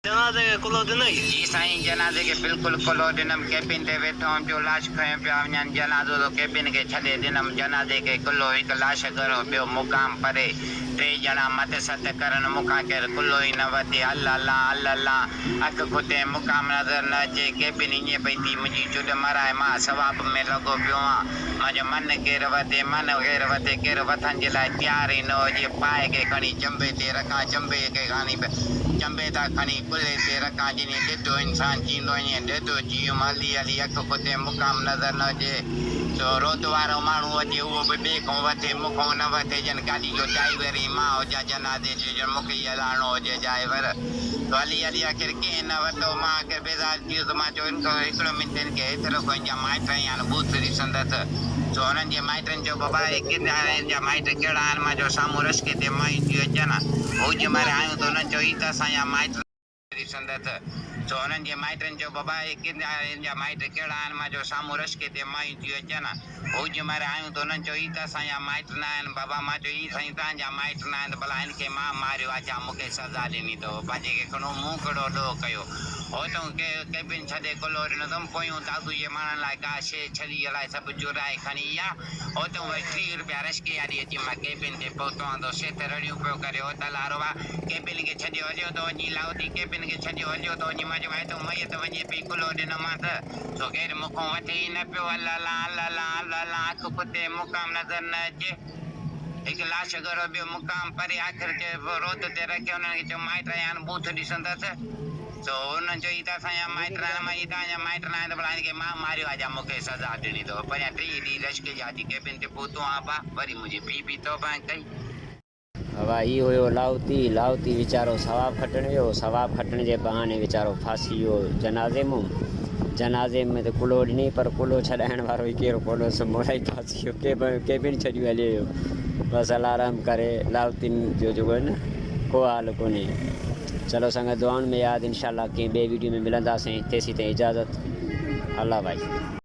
جنازي کي ڪلهو ڏنئي؟ جي سائين، جنازي کي بلڪل ڪلهو ڏنم. ڪيبن تي ويٺو هوم جو لاش کنيو پيا وڃن. جنازو ته ڪيبن کي ڇڏي ڏنم. جنازي کي ڪلهو، هڪ لاش ڳرو، ٻيو مقام پري. ٽي ڄڻا مت ست ڪرن، مون کان ڪير ڪلهو ئي نه وٺي. ال الله، ال الله. اک کتي، مقام نظر نه اچي. ڪيبن ائين پئي ٿي منهنجي چڏ مرائي. مان ثواب ۾ لڳو پيو هان. منهنجو من ڪير وٺي، من ڪير وٺي، ڪير وٺڻ جي لاء تيار ئي نه هجي. پائي کي کڻي چنبي تي رکان، چنبي کي کڻي چنبي تان کڻي ڪلهي تي رکان، جيئن ڏڌو انسان چيندو ائين ڏڌو چيم. هلي هلي اک کتي، مقام نظر نه اچي. سو روت وارو ماڻهو اچي، اهو به ٻئي کان وٺي، مون کان نه وٺي. ڄڻ گاڏي جو ڊرائيور ئي مان هجان، جنازي جو ڄڻ مون کي ئي هلائڻو هجي ڊرائيور. سو هلي هلي آخر ڪنهن نه ورتو. مان آخر بيزار ٿي ويس. مان چيو، هڪڙو منٽ هن کي هيٺ رکو، هن جا مائٽ ۽ هاڻ ٻوٿ ڏسندس. سو هنن جي مائٽن چيو، بابا اهي ڪٿي آهن؟ هن جا مائٽ ڪهڙا آهن؟ مان چيو، سامهون رشڪي تي مايون ٿيون اچن. هو جنهن مهل آيون ته هنن چيو، هي ته اسان جا مائٽ. ڏسندس. سو هنن جي مائٽن چيو، بابا اهي ڪٿي آهن؟ هن جا مائٽ ڪهڙا آهن؟ مان چيو، سامهون رشڪي تي مايون ٿيون اچن. هو جنهن مهل آيون ته هنن چيو، هي ته اسان جا مائٽ نه آهن. بابا مان چيو، هي سائين توهان جا مائٽ نه آهن ته ڀلا هن کي مان ماريو آهي ڇا؟ مون کي سزا ڏني اٿو. پنهنجي کي کڻو، مون ڪهڙو ڏوهه ڪيو؟ هو تون ڪيبن ڇڏي ڪلهو ڏنو اٿم. پويون دادو جي ماڻهن لاء ڪا شيء ڇڏي الائي سڀ چورائي کڻي ويا. هو تون وري 30 روپيا رشڪي آڏي اچي مان ڪيبن تي پهتو آن ته سيٺ رڙيون پيو ڪري، او تلاروا! ڪيبن کي ڇڏيو هليو ٿو وڃين، لاهوتي ڪيبن کي ڇڏيو هليو ٿو وڃين. مان چيو، ڀائي تون ميت وڃي پئي ڪلهو ڏنومانس، سو ڪير مون کان وٺي ئي نه پيو. الله الله، الله الله، الله الله، اک کتي مقام نظر نه اچي. هڪ لاش ڳرو ٻيو مقام پري. آخر چيو روت تي رکي انهن کي چيو، مائٽ آهيان، ٻوٿ ڏسندس. سو انهن چيو، هي ته اسان جا مائٽ ناهن. مان، هي توهان جا مائٽ ناهن ته ڀلا هن کي مان ماريو آهي جا مون کي سزا ڏني اٿو. پريان 30 ڏينهن رشڪي جا اچي ڪيبن تي پهتو آهيان ابا، وري منهنجي پيء به توبهه ڪئي. بابا هي هيو لاهوتي، لاهوتي ويچارو ثواب کٽڻ ويو، ثواب کٽڻ جي بهاني ويچارو ڦاسي ويو جنازي مون، جنازي ۾ ته ڪلهو ڏني پر ڪلهو ڇڏائڻ وارو ئي ڪير ڪونه هو سو مولائي ڦاسي ويو، ڪيبن ڇڏيون هليو ويو. بس الله رحم ڪري لاهوتين جو جيڪو آهي نه ڪو حال ڪونهي. چلو سنگت دعائن ۾ ياد انشاء الله ڪنهن ٻئي ويڊيو ۾ ملنداسين تيسين تائين اجازت الله بھائي.